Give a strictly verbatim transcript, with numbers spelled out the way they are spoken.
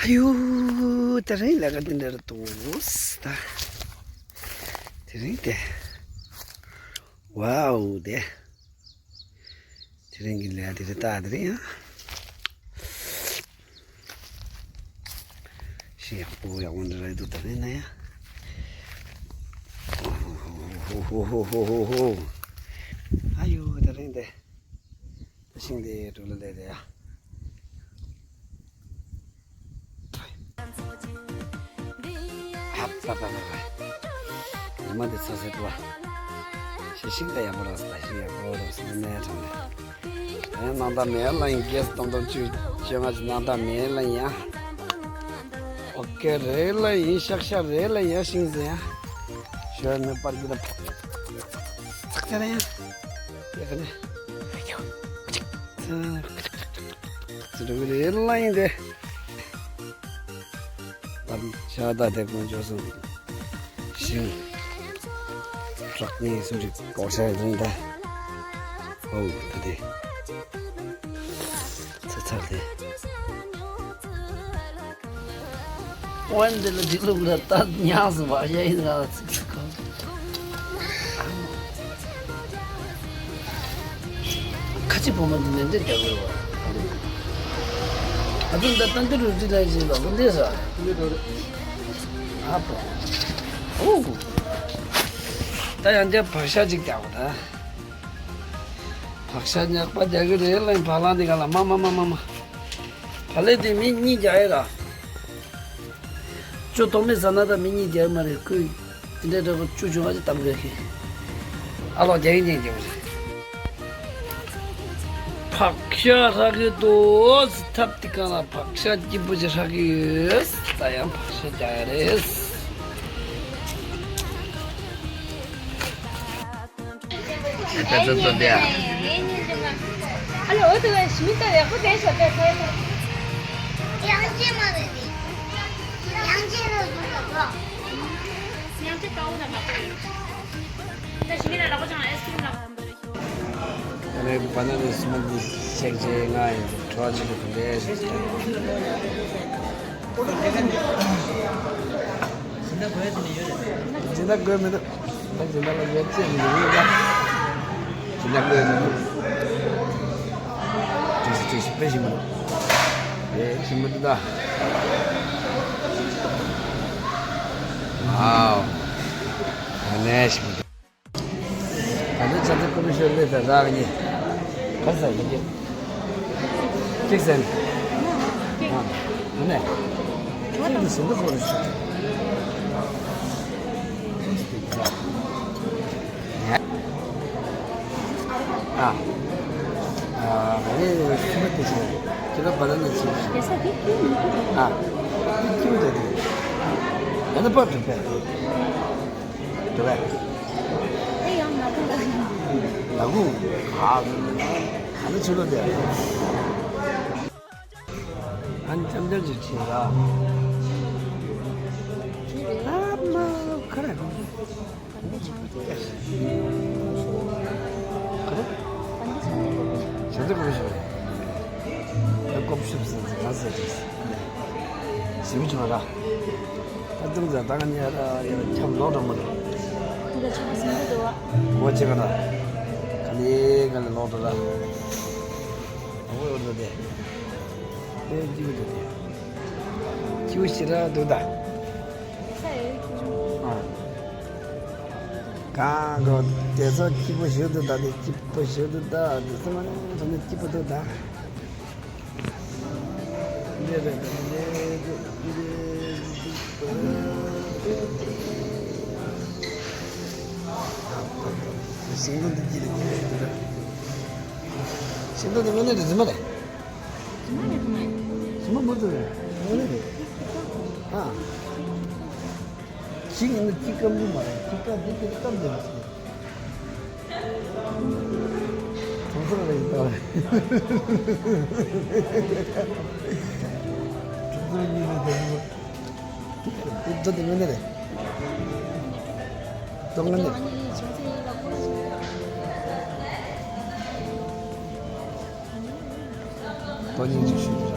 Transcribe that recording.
ཡུ། དེ་རིང་ལས་ཀ་འདི་འདྲ་རེད་འདུག་ད། དེ་རིང་དེ། ཝའོ་དེ། དེ་རིང་གི་ལས་དེ་རེད་ད་དེ་རིང་ཡང་། ཞེ་ཡག་པོ་ཡག་པོ་འདྲ་རེད་འདུག་ད་རིང་ན་ཡང་། ཧོ་ཧོ་ཧོ་ཧོ། ཨ་ཡོ་དེ་རིང་དེ། ཤིང་དེ་གྲུ་ལ་ལས་དེ་ཡ། ཧབ་པ་པ་པ་པ། ཉི་མ་འདི་ཚ་ཚ་འདུག་བ། ཤི་ཤིང་ད་ཡག་པོ་རག་སོང་ད་ཤིང་ཡག་པོ་རག་སོང་ནས་དྲངས་ནས། ཨེ་ནང་ད་མེད་ལ་ཡིན་གེ་སི་སྟོང་སྟོང་བཅུ་བཅོ་ལྔ་ཅིག་ནང་ད་མེད་ལ་ཡིན་ཡ། ཨོ་ཀེ་རེད་ལ་ཡིན་ཤག་ཤག་རེད་ལ་ཡིན་ཤིང་ཟེར་ཡ། ཞོལ་ནས་པར་གྱི་ད། ཚག་ཚ་ར་ཡ། ཡ་ག་ནས། ཚ། ཚ་འགྲོ་གི་རེད་ལ་ཡིན་དེ། ལམ་ཤ་ད་དེ་དགོན་ཆོག་སོང་། ཤིང་། བྲག་ནི་སུམ་ཅུ་གོ་ཤ་ཡིན་ད། ཨོ་ད་དེ། ཚ་ཚ་དེ། ཝན་དེ་ལ་དེ་ལུག་ལ་ད་ཉག་སུ་བ་ཡ་ཡིན་ང་ཚིག་ཚིག་གོ། ཁ་ཆེ་བུ་མོ་འདི་ནས་འདི་རྒྱག་དགོས་བ། ཨ་ཙི་ད་ཏན་ཏན་རུ་ཏི་ལ་ཞིག་ལ་འདི་ས། ཨ་པོ། ཨོ། ད་ཡང་འདི་བག་ཤ་ཅིག་རྒྱག་དགོས་ད། བག་ཤ་ཉག་པ་རྒྱག་གི་རེད་ལ་བག་ལང་འདི་ག་ལ་མ་མ་མ་མ་མ། བག་ལེབ་དེ་མི་གཉིས་རྒྱག་ཡོད་ད། ཅོ་ཐོག་མའི་ཟ་ན་ད་མི་གཉིས་རྒྱག་མ་རེད་ཁོས། དེ་འདྲའི་འདྲ་པོ་བཅུ་བཅོ་ལྔ་ཅིག་གཏམ་དགོས་ཀི། ཨ་ལོ་རྒྱག་ཡིན་ཅིག་རྒྱག་པ་རེད། བག་ཤ་ཧྲག་གི་འདུག་ཐབ་དེ་གང་ལ་བག་ཤ་སྐྱིད་པོ་ཅིག་ཧྲག་གི་ཡོད། ད་ཡང་བག་ཤ་རྒྱག་ཡ་རེད། ད་ཚོད་ཚོད་དེ་ཨ། ཨ་ལོ་འོ་དེ་བས་ཞི་མི་ལྟ་ཡག་པོ་དེ་ཤོད་དེ་ཚོད་ཚོད། ཡང་ཅི་མ་རེད། ཡང་ཅི་རེད་ཟེར་ལ་ལོ། ཡང་ཅི་དཀའ་བོ་དང་ལག་པ་ཡོད། ད་ཞི་མི་ལ་ལག་པ་བཅངས་ཨེ་སི་ཀི་རིམ་ལག་པ། ཨ་ནི་བ་ན་ནི་སི་མ་འདི་ཤེག་ཅེ་ང་ཡིན་ཁྲོ་ཅི་ལི་ཕུ་ལེ་ཤི། སྦྱིན་བདག་དགོས་མི་འདུག་ད་སྦྱིན་བདག་ལ་ཡོད་ཅེས་མི་འདུག་སྦྱིན་བདག་ལ་ཡོད་ཅེས་མི་འདུག་སྦྱིན་བདག་དགོས་མི་འདུག་ཅི་ཞིག་ཅི་ཞིག་དཔེ་ཞིག་མི་འདུག་དཔེ་ཞིག་མི་འདུག་ད། ཝའོ། ཨ་ནེ་ཞིག་མི་འདུག་ད་ནི་ཆ་ཚང་ཀུ་མི་ཤོར་ལས་ད་རག་ཉེ། ག་ས་ཡིན་གྱི། གཅིག་ཟེར་ནས། ཨ། ཨ་ནེ། གཅིག་འདི་ཟིན་པ་ཁོ་རེ་ཤོར། ཨ། ཨ་ནི་ཤི་མ་དེ་ཤི། ཁྱེད་རང་བ་ན་ན་ཤི། ཨ། ཁྱི་མ་དེ་དེ། ཨ་ནི་པར་དུ་པས། དེ་བས། དེ་ཡང་ན་ཁུང་ལ། ན་ཁུང་། ཨ། ཨ་ནི་ཆུ་ལོ་དེ། ཨ་ནི་འཆམ་འཆམ་ཅིག་བྱེད་ར། ཨ་མ་ཁ་ར་ཁུང་། ག་རེ། བྱེད་འདོད་ཀུན་ཤོད་རེད། ཨ་ཀོབ་ཤུབ་ཟེར་ཟེར་ག་ཟེར་རེད། ཞེ་པོ་བྱུང་ར། ཨ་ཙུམ་ཟེར་ད་ང་ཉལ་ར་ཡར་འཁྱམ་ལོག་འགྲོ་མ་རེད། འདི་ལ་ཆུ་བ་ཟིན་གྱི་འདུག་བ། གོ་ཆེ་ག་ར། ག་ལེ་ག་ལེ་ལོག་འགྲོ་ར། ཨ་ཁོ་ཡོད་འགྲོ་དེ། དེ་ཅི་གི་འདུག་དེ། ཁྱི་བོ་ཞེ་དྲག་འདུག་ད། ཨ། གང་གོ་དེ་ཚོ་སྐྱིད་པོ་ཞིག་ཏུ་ད་དེ་སྐྱིད་པོ་ཞིག་ཏུ་ད་དེ་ཚོ་མ་རེད་དེ་ནི་སྐྱིད་པོ་ཏུ་ད། ཤིང་སྡོང་འདི་སྐྱིད་རེད། ཤིང་སྡོང་འདི་དངོས་གནས་རྫུན་མ་རེད། རྫུན་མ་མ་རེད། རྫུན་མ་མ་རེད། དངོས་གནས་རེད། ཨ། ཁྱི་ཡིན་ན་ཁྱི་སྐམ་རྒྱུ་མ་རེད། ཁྱི་སྐམ་རྒྱུ་དེ་སྐམ་བསྡད་པ་ཞིག་རེད། གྲོང་ཚོ་ལ་ཡིན་ད། གྲོང་ཚོ་གཉིས་ལ་དེ་མོ། དེ་དེ་དངོས་གནས་རེད། དེ་དངོས་གནས་རེད། དོ་སྙིང་རྗེ་ཞུ་རྒྱུ་